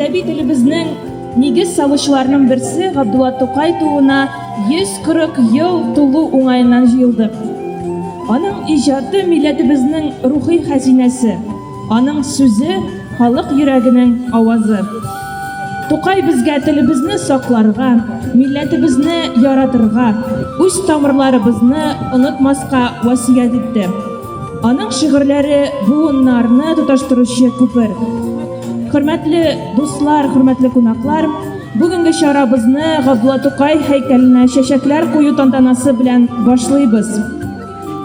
әдәби телебезнең нигез салучыларының берсе Габдулла Тукай тууына 140 ел тулу уңаеннан җыелдык. Аның иҗаты милләтебезнең рухи хәзинәсе, аның сүзе халык йөрәгенең авазы. Тукай безгә телебезне сакларга, милләтебезне яратырга, үз тамырларыбызны онытмаска васыять итте. Аның шигырьләре буыннарны тоташтыручы күпер. Хөрмәтле дуслар, хөрмәтле кунаклар, бүгенге чарабызны Габдулла Тукай һәйкәленә чәчәкләр кую тантанасы белән башлыйбыз.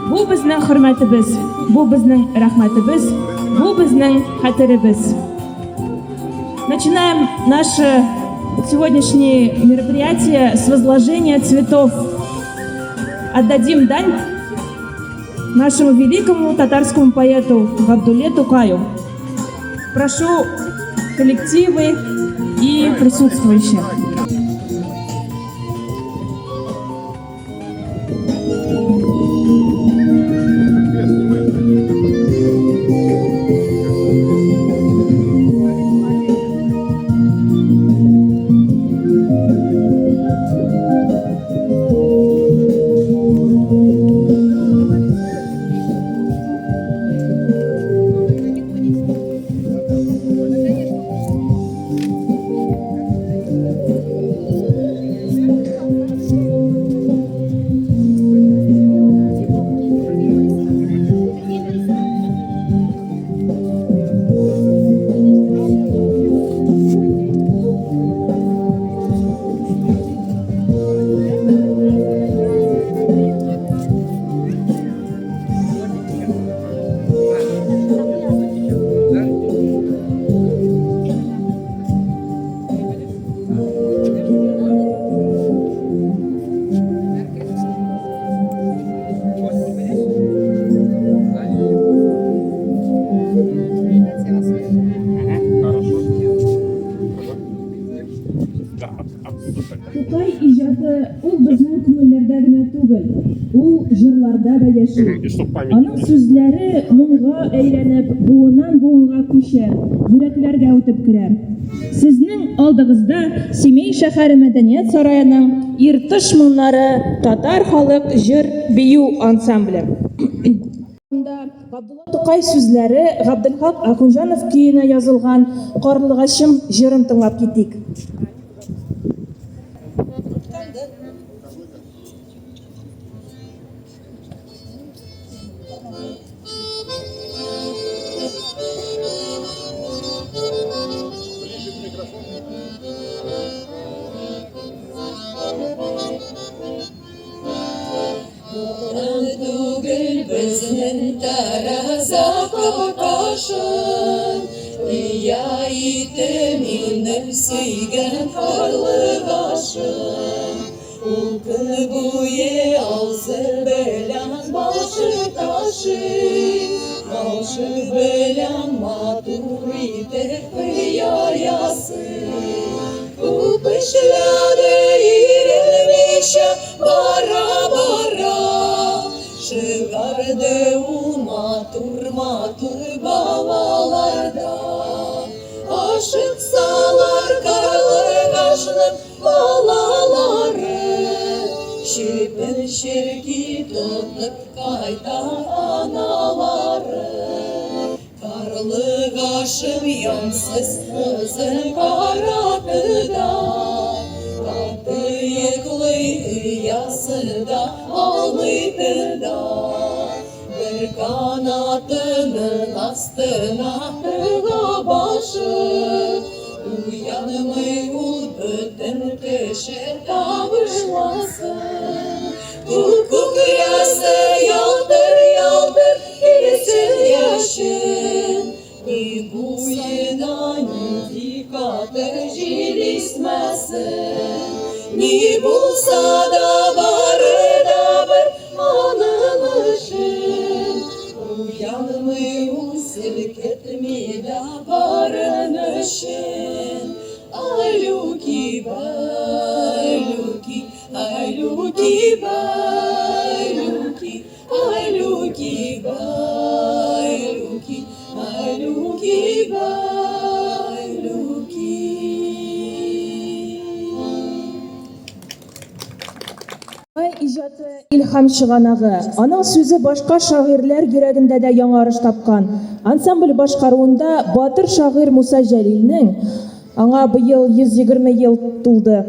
Бу безнең хөрмәтебез, бу безнең рәхмәтебез, бу безнең хәтеребез. Начинаем наше сегодняшнее мероприятие с возложения цветов. Отдадим дань нашему великому татарскому поэту Габдулле Тукаю. Прошу коллективы и присутствующих. Тукай иҗаты ул безнең күңелләрдә генә түгел, ул җырларда да яши. Аның сүзләре моңга әйләнеп, буыннан-буынга күчә, йөрәкләргә үтеп керә. Сезнең алдыгызда Семей шәһәре мәдәният сараеның Иртыш моңнары татар халык җыр-бию ансамбле. Анда Габдулла Тукай сүзләре Габделхак Ахунҗанов көенә язылган Карлыгачым җырын тыңлап китик. Юктан түгел безнең тәрәзә капкашын, Ия ите минем сөйгән карлыгашым. Ул көн буе аузы белән балчык ташый, Балчык белән матур итеп оя ясый. Күп эшләде иренмичә Бара-бара чыгарды ул матур-матур балаларда. Ашыксалар карлыгачның балалары, Чебен черки тотып кайта аналары. Карлыгашым ямьсез кызым карады да, Каты йоклый оясы да алмый тында. Бер канатының астына тыга башын, Уянмый ул бөтен кеше табышласын. Күк күкрәсә ялтыр-ялтыр Килсен яшен, ни буена нинди каты җил исмәсен. Ни булса да бары да бер аның өчен. Уянмый ул селкетми дә барын өчен. Алюки, балюки, алюки, балюки. Алюки, балюки, алюки, балюки. Иҗаты илһам чыганагы. Аның сүзе башка шагыйрьләр йөрәгендә дә яңарыш тапкан. Ансамбль башкаруында батыр шагыйрь Муса Җәлилнең, аңа быел 120 ел тулды,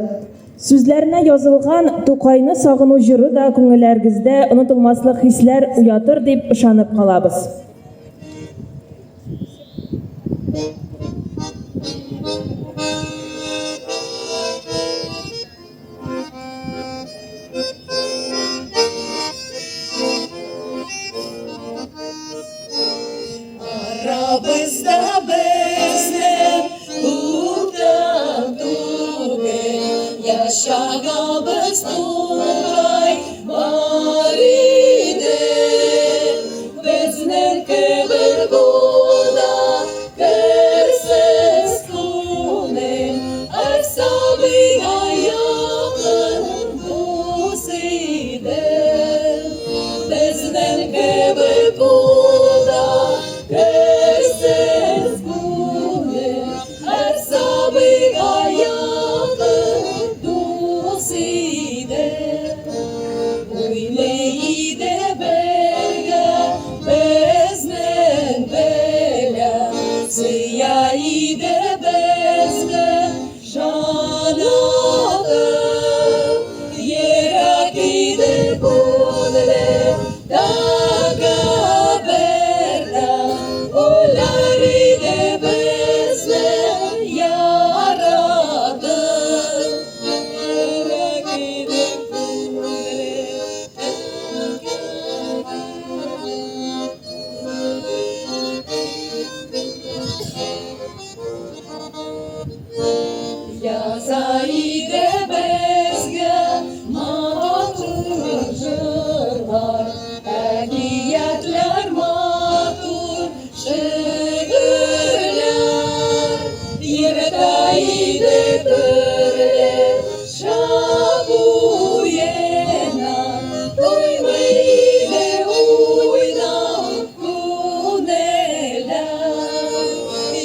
сүзләренә язылган Тукайны сагыну җыры да күңелләргездә онытылмаслык хисләр уятыр дип ышанып калабыз. Арабызда безнең күптән түгел яшагабыз Тукай бар иде. Безнең кебек ул да керсез күңел, һәр сабыйга якын дус иде. Безнең кебек ул да керсез күңел, һәр сабыйга якын дус иде. Уйный иде бергә безнең белән, сөя иде безне җанатып. Ерак иде күңеле тәкәббердән, уйлар иде безне яратып. Ерак иде күңеле Яза иде безгә матур җырлар, әкиятләр, матур шигырьләр. Йөртә иде төрле шәп уеннар, туймый иде уйнап күңелләр.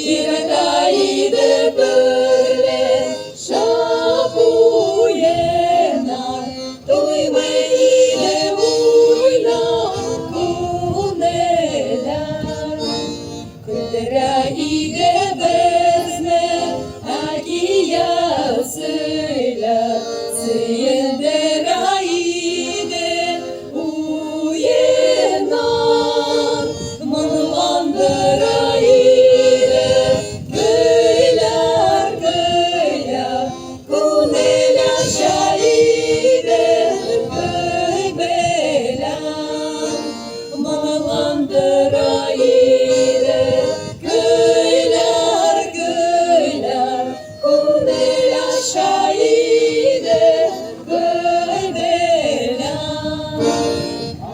Йөртә иде төрле шәп уеннар, туймый иде уйнап күңелләр. Көлдерә иде безне әкият сөйләп, сөендерә иде уеннар, моңландыра иде көйләр көйләп, күңел ача иде көй белән. Моңландыра иде көйләр көйләп, күңел ача иде көй белән.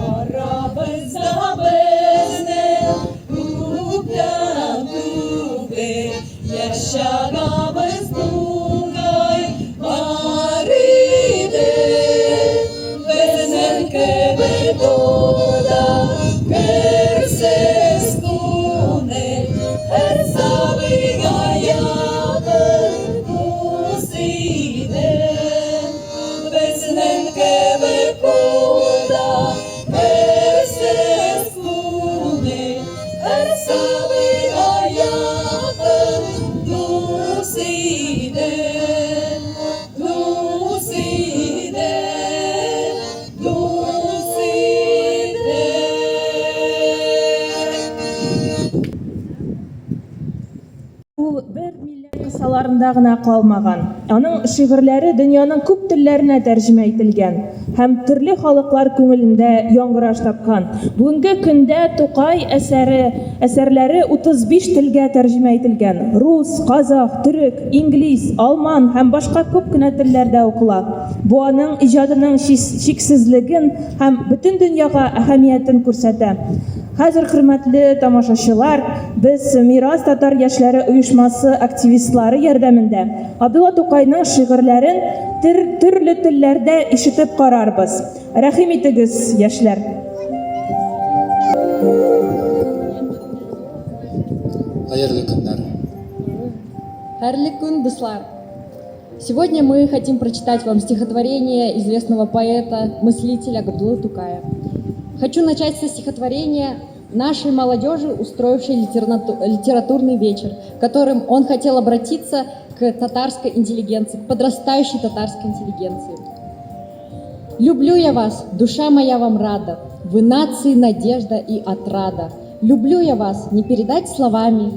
Арабызда безнең күптән түгел яшагабыз Тукай бар иде. Безнең кебек ул да керсез күңел, һәр сабыйга якын дус иде. Безнең кебек ул да керсез күңел, һәр сабыйга якын дус иде. Дус иде, дус иде. Ул бер милләт кысаларында гына калмаган. Аның шигырьләре дөньяның күп телләренә тәрҗемә ителгән һәм төрле халыклар күңелендә яңгыраш тапкан. Бүгенге көндә Тукай әсәре, әсәрләре 35 телгә тәрҗемә ителгән. Рус, казах, төрек, инглиз, алман һәм башка күп кенә телләрдә укыла. Бу аның иҗадының чиксезлеген һәм бөтен дөньяга әһәмиятен күрсәтә. Хәзер, хөрмәтле тамашачылар, без Мирас татар яшьләре оешмасы активистлары ярдәмендә Абдулла Тукайның шигырьләрен төрле телләрдә ишетеп карарбыз. Рәхим итегез, яшьләр. Хәерле көннәр. Хәерле көн, дуслар. Сегодня мы хотим прочитать вам стихотворение известного поэта, мыслителя Габдуллы Тукая. Хочу начать со стихотворения нашей молодежи, устроившей литературный вечер, которым он хотел обратиться к татарской интеллигенции, к подрастающей татарской интеллигенции. «Люблю я вас, душа моя вам рада, вы нации надежда и отрада. Люблю я вас, не передать словами,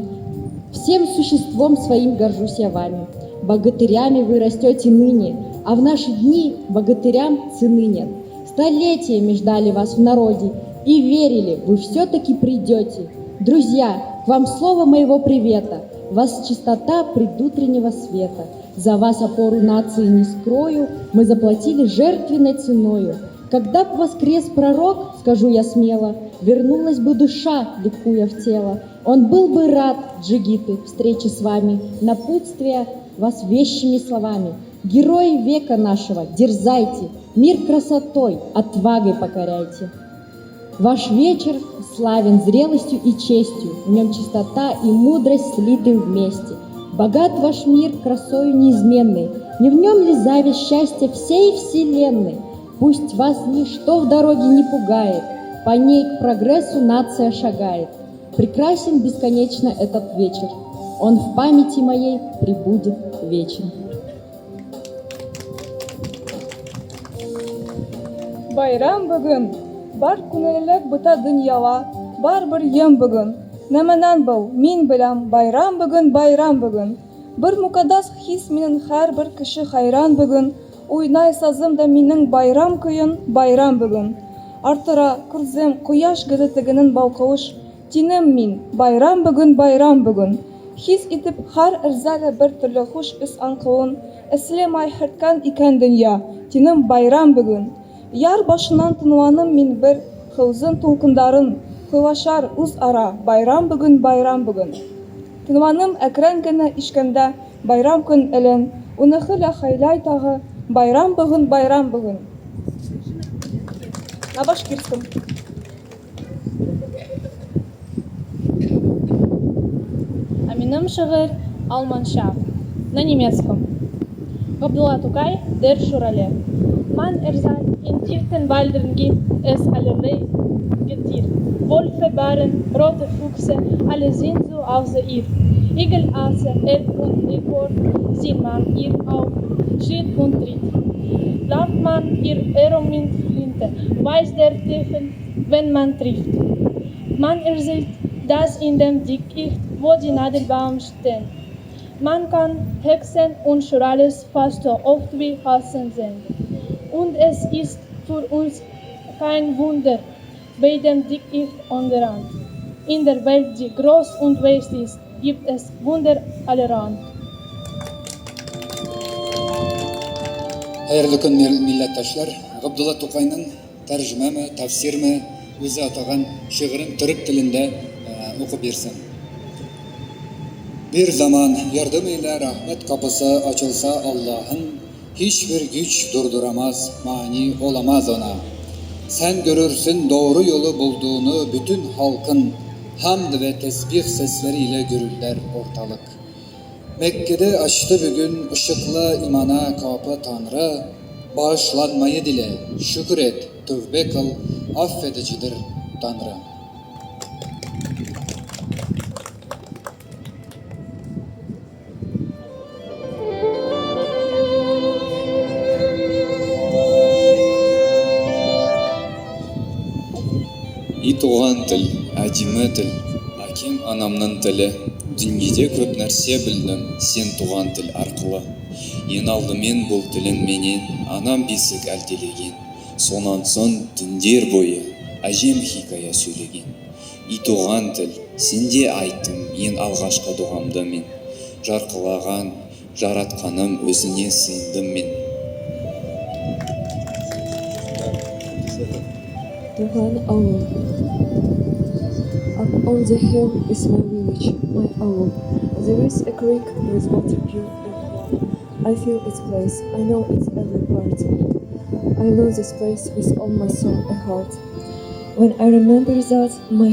всем существом своим горжусь я вами. Богатырями вы растете ныне, а в наши дни богатырям цены нет. Столетиями ждали вас в народе и верили, вы все-таки придете. Друзья, к вам слово моего привета, вас чистота предутреннего света. За вас опору нации не скрою, мы заплатили жертвенной ценою. Когда б воскрес пророк, скажу я смело, вернулась бы душа, ликуя в тело. Он был бы рад, джигиты, встрече с вами, напутствия вас вещими словами. Герои века нашего, дерзайте, мир красотой, отвагой покоряйте. Ваш вечер славен зрелостью и честью, в нем чистота и мудрость слиты вместе. Богат ваш мир красою неизменной, не в нем ли зависть счастья всей вселенной? Пусть вас ничто в дороге не пугает, по ней к прогрессу нация шагает. Прекрасен бесконечно этот вечер, он в памяти моей пребудет вечен. Bayram bugün, бар күңеллелек бөтә дөньяла, бар бер ем бүген. Нәмәнән был, мин беләм, байрам бүген, байрам бүген. Бер мукаддас хис минен һәрбер кеше хайран бүген. Уйнай сазым да минең байрам көен, байрам бүген. Арттыра, күрзем, кояш гәзитегенең балкылыш, тинем мин, байрам бүген, байрам бүген. Хис итеп һәр эрзәле бер төрле хуш ис аңкуын, эсле май херткән икән дөнья, тинем байрам бүген. Яр башыннан тынланым мин бер хылзын тулкындарын, Хылашар үз ара, байрам бүген, байрам бүген. Тынланым әкрен генә ишкәндә байрам көн элен, Уныхы ла хайлай тагы, байрам бүген, байрам бүген. На башкирском. Ә минем шигырь алманча, на немецком. Габдулла Тукай, Der Шурале. Man erzählt, in tiefen Wäldern gibt es allerlei Getier. Wölfe, Bären, rote Füchse, alle sind so außer ihr. Igel, Aase, Elb und Eichhorn sieht man ihr auf Schritt und Tritt. Glaubt man ihr Aero mit Flinte, weiß der Teufel, wenn man trifft. Man erzählt, dass in dem Dickicht, wo die Nadelbaum stehen, man kann Hexen und Schurales fast so oft wie Hasen sehen. Und es ist für uns kein Wunder bei dem Dickicht on der Rand. In der Welt, die groß und weit ist, gibt es Wunder allerhand. Хәерле көн, милләттәшләр! Габдулла Тукайның тәрҗемәме, тәфсирме, үзе атаган шигырен төрек телендә укып бирсен. Bir zaman yardım ile rahmet kapısı açılsa Allah'ın, hiçbir güç durduramaz, mani olamaz ona. Sen görürsün doğru yolu bulduğunu bütün halkın, hamd ve tesbih sesleriyle gürüller ortalık. Mekke'de açtı bugün ışıklı imana kapı Tanrı, bağışlanmayı dile, şükür et, tövbe kıl, affedicidir Tanrı. И туган тел, әдиме тел, әкем анамның тілі. Дүниеде көп нәрсе білдім сен туған тіл арқылы. Ең алдымен бұл тілін менен анам бесік әлдилеген. Сонан соң түндер бойы әжем хикая сөйлеген. И туған тіл, сенде айттым ең алғашқы дұғамды мен. Жарқылаған жаратқаным өзіңе сыйындым мен. Туган авыл. Up on the hill is my village, my aul. There is a creek with water pure and warm. I feel its place, I know its every part. I love this place with all my soul and heart. When I remember that, my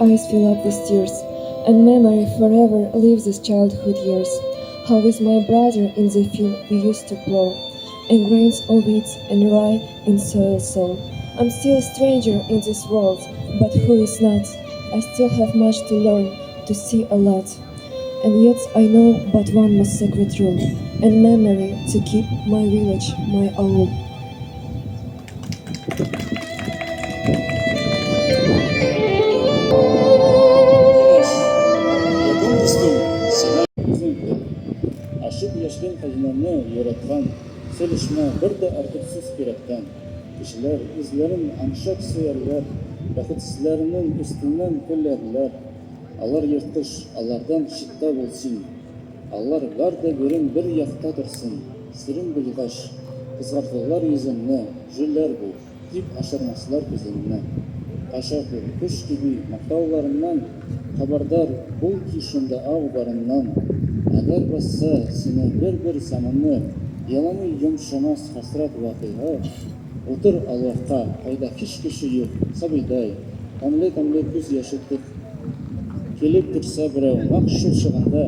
eyes fill up with tears, and memory forever leaves these childhood years. How with my brother in the field we used to plow, and grains of wheat and rye in soil sow. I'm still a stranger in this world, but who is not? I still have much to learn, to see a lot. And yet I know but one most sacred rule, and memory to keep my village, my owl. Киңәш. Якын дустым, сиңа үзең тел. Ачып яшьлең хәзинәне яраткан, Сөйләшмә бер дә артыксыз кирәктән. Кешеләр үзләрен аңшак сөярләр, Бәхетсезләрнең өстеннән көләрләр. Алар ерткыч, алардан читтә бул син. Алар бар да берен бер якта торсын. Серең булгач, кызгартырлар йөзеңне, Җүләр бул, дип ачырмаслар күзеңне. Кача күр, кош кеби мактауларыннан, Хәбәрдар бул ки шунда ау барыннан. Әгәр басса сине бер-бер заманны, Еламый йомшамас хәсрәт вә кайгы. Утыр аллаһка, кайда һич кеше юк, сабыйдай, тәмле-тәмле күз яше түк. Килеп керсә берәү нәкъ шул чагында,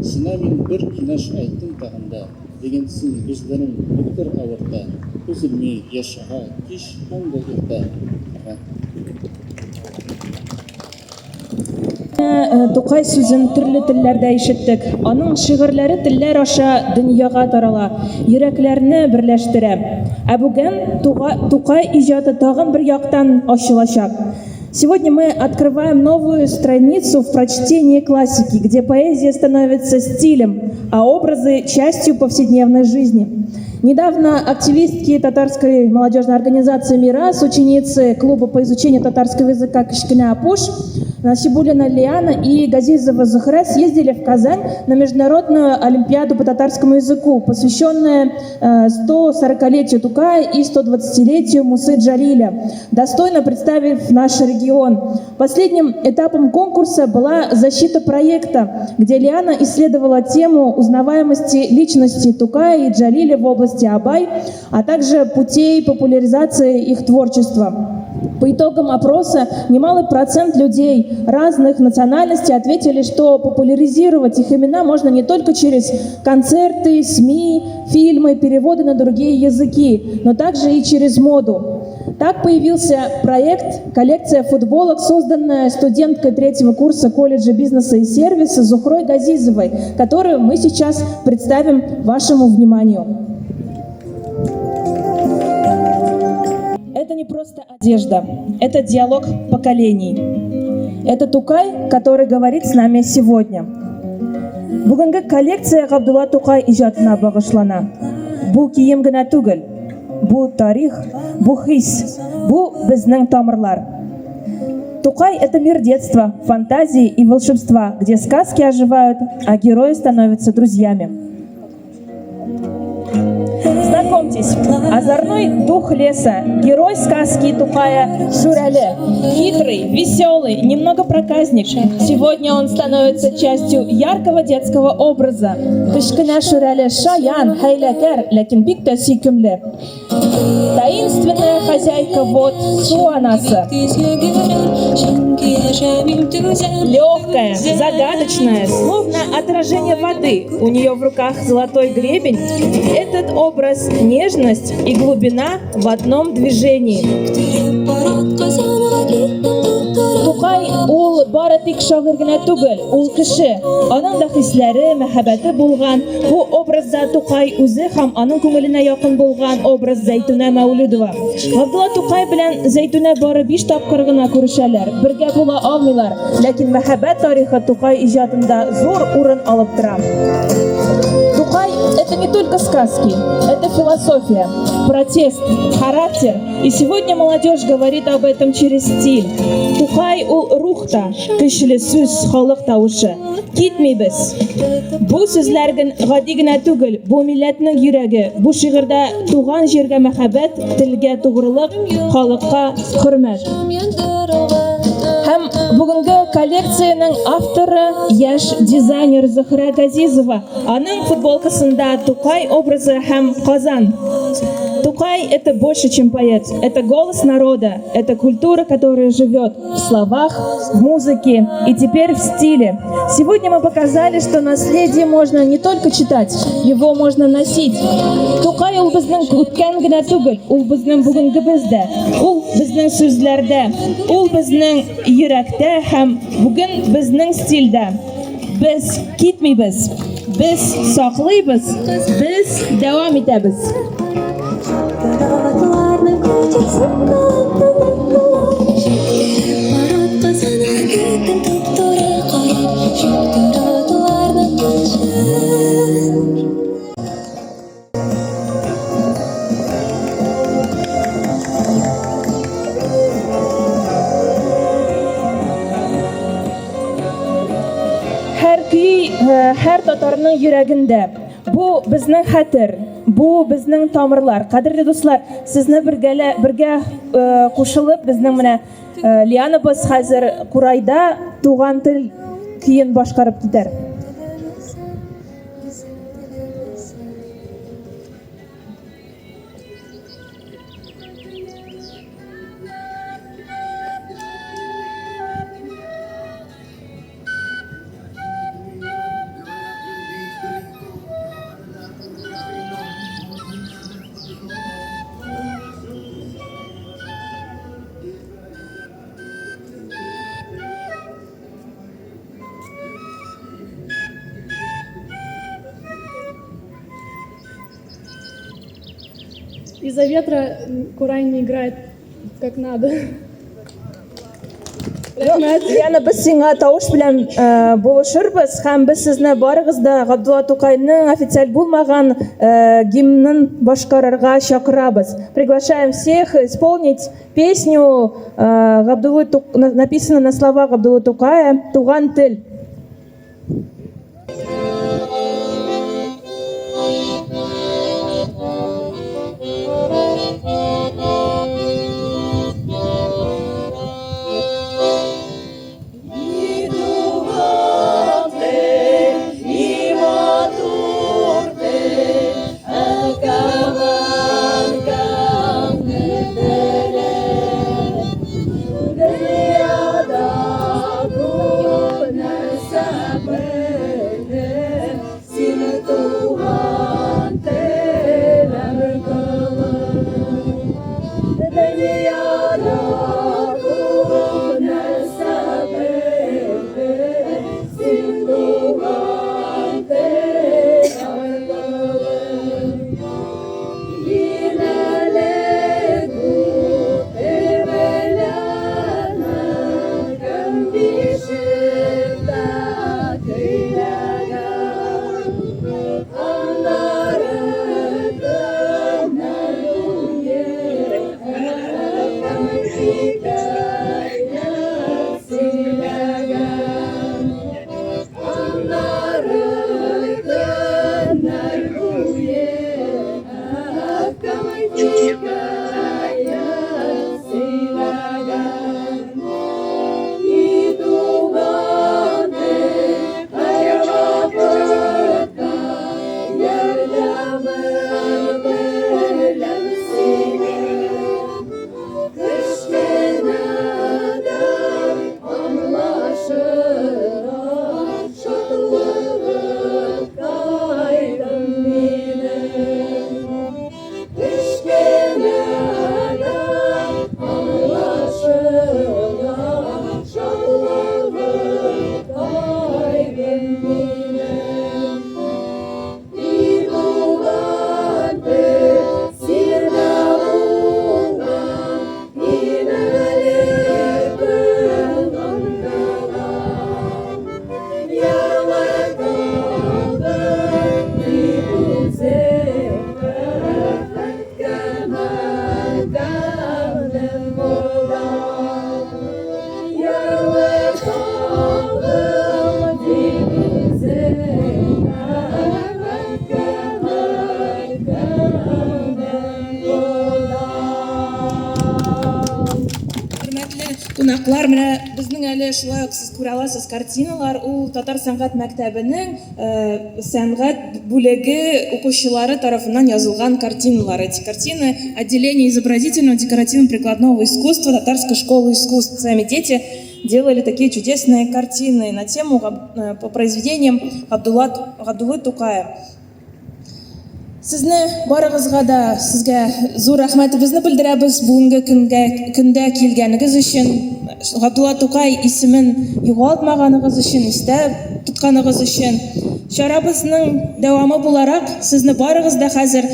Сиңа мин бер киңәш әйттем тагын да, Диген син, күзләрең юктыр авырта, Өзелми яшь ага кич һәм дә иртә. Рәхмәт. Тукай сүзен төрле телләрдә ишеттек. Аның шигырьләре телләр аша дөньяга тарала, йөрәкләрне берләштерә. Ә бүген Тукай иҗаты тагын бер яктан ачылачак. Сегодня мы открываем новую страницу в прочтении классики, где поэзия становится стилем, а образы – частью повседневной жизни. Недавно активистки татарской молодежной организации «Мирас», ученицы клуба по изучению татарского языка «Кечкенә Апуш», Насибулина Лиана и Газизова Зухра съездили в Казань на международную олимпиаду по татарскому языку, посвященную 140-летию Тукая и 120-летию Мусы Джалиля, достойно представив наш регион. Последним этапом конкурса была защита проекта, где Лиана исследовала тему узнаваемости личности Тукая и Джалиля в области Абай, а также путей популяризации их творчества. По итогам опроса немалый процент людей разных национальностей ответили, что популяризировать их имена можно не только через концерты, СМИ, фильмы, переводы на другие языки, но также и через моду. Так появился проект «Коллекция футболок», созданная студенткой третьего курса колледжа бизнеса и сервиса Зухрой Газизовой, которую мы сейчас представим вашему вниманию. Это не просто одежда, это диалог поколений. Это Тукай, который говорит с нами сегодня. Бүгенге коллекция Габдулла Тукай иҗатына багышлана. Бу кием генә түгел, бу тарих, бу хис, бу безнең тамырлар. Тукай – это мир детства, фантазии и волшебства, где сказки оживают, а герои становятся друзьями. Знакомьтесь, озорной дух леса, герой сказки Тукая Шурале. Хитрый, веселый, немного проказник. Сегодня он становится частью яркого детского образа. Кечкенә Шүрәле шаян, хәйләкәр, ләкин бик тә сөйкемле. Таинственная хозяйка вод Су анасы. Легкая, загадочная, словно отражение воды. У нее в руках золотой гребень. Этот образ – нежность и глубина в одном движении. Тукай ул бары тик шагыйрь генә түгел, ул кеше. Аның да хисләре, мәхәббәте булган. Бу образда Тукай үзе һәм аның күңеленә якын булган образ Зәйтүнә Мәүлүдова. Габдулла Тукай белән Зәйтүнә бары биш тапкыр гына күрешәләр, бергә була алмыйлар. Ләкин мәхәббәт тарихы Тукай иҗатында зур урын алып тора. Тукай – это не только сказки, это философия, протест, характер. И сегодня молодежь говорит об этом через стиль. Тукай ул рух та, көчле сүз, халык тавышы. Китмибез. Бу сүзләр гади генә түгел, бу милләтнең йөрәге. Бу шигырьдә туган җиргә мәхәббәт, телгә тугрылык, халыкка хөрмәт. Һәм бүгенге коллекциянең авторы яшь дизайнер Зөһрә Газизова. Аның футболкасында Тукай образы һәм Казан. Тукай – это больше, чем поэт. Это голос народа, это культура, которая живет в словах, в музыке и теперь в стиле. Сегодня мы показали, что наследие можно не только читать, его можно носить. Тукай ул безнең үткән генә түгел, ул безнең бүгенгебез дә, ул безнең сүзләрдә, ул безнең йөрәктә һәм бүген безнең стильдә. Без китмибез, без саклыйбыз, без дәвам итәбез. Һәр көй, э, һәр татарның йөрәгендә. Бу безнең хәтер, бу безнең тамырлар. Кадерле дуслар, сезне бергәлә бергә э, кушылып, безнең менә э, Лианабыз хәзер Курайда туган тел көен башкарып китәр. Из-за ветра Курай не играет как надо. Лиана, без сиңа тавыш белән э, булышырбыз һәм без сезне барыгыз да Габдулла Тукайның официаль булмаган э, гимнын башкарырга чакырабыз. Приглашаем всех исполнить песню э, Габдуллы Тук... написанную на слова Габдуллы Тукая «Туган тел». Хөрмәтле кунаклар, менә безнең әле шулай ук сез күрә аласыз картиналар, ул татар сәнгать мәктәбенең сәнгать бүлеге укучылары тарафыннан язылган картиналар. Эти картины отделение изобразительного декоративно-прикладного искусства Татарской школы искусств. Сами дети делали такие чудесные картины на тему по произведениям Габдулла, Габдуллы Тукая. Сезне барыгызга да сезгә зур рәхмәтебезне белдерәбез бүгенге көнгә көндә килгәнегез өчен, Габдулла Тукай исемен югалтмаганыгыз өчен, истә тотканыгыз өчен. Чарабызның дәвамы буларак, сезне барыгыз да хәзер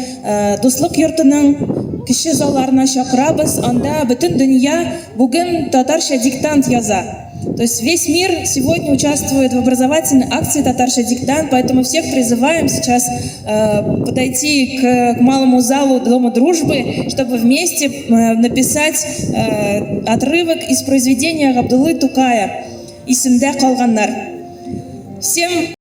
Дуслык йортының кече залларына чакырабыз. Анда бөтен дөнья бүген татарча диктант яза. То есть весь мир сегодня участвует в образовательной акции «Татарча диктант», поэтому всех призываем сейчас подойти к малому залу Дома дружбы, чтобы вместе написать отрывок из произведения Габдуллы Тукая «Исемдә калганнар». Всем